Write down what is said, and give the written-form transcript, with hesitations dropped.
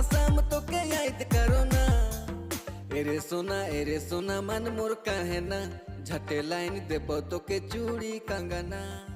शाम तोके याद करो ना। एरे सोना, एरे सोना, मन मोर काहे ना, झटे लाइन देबो तोके चूड़ी कंगना।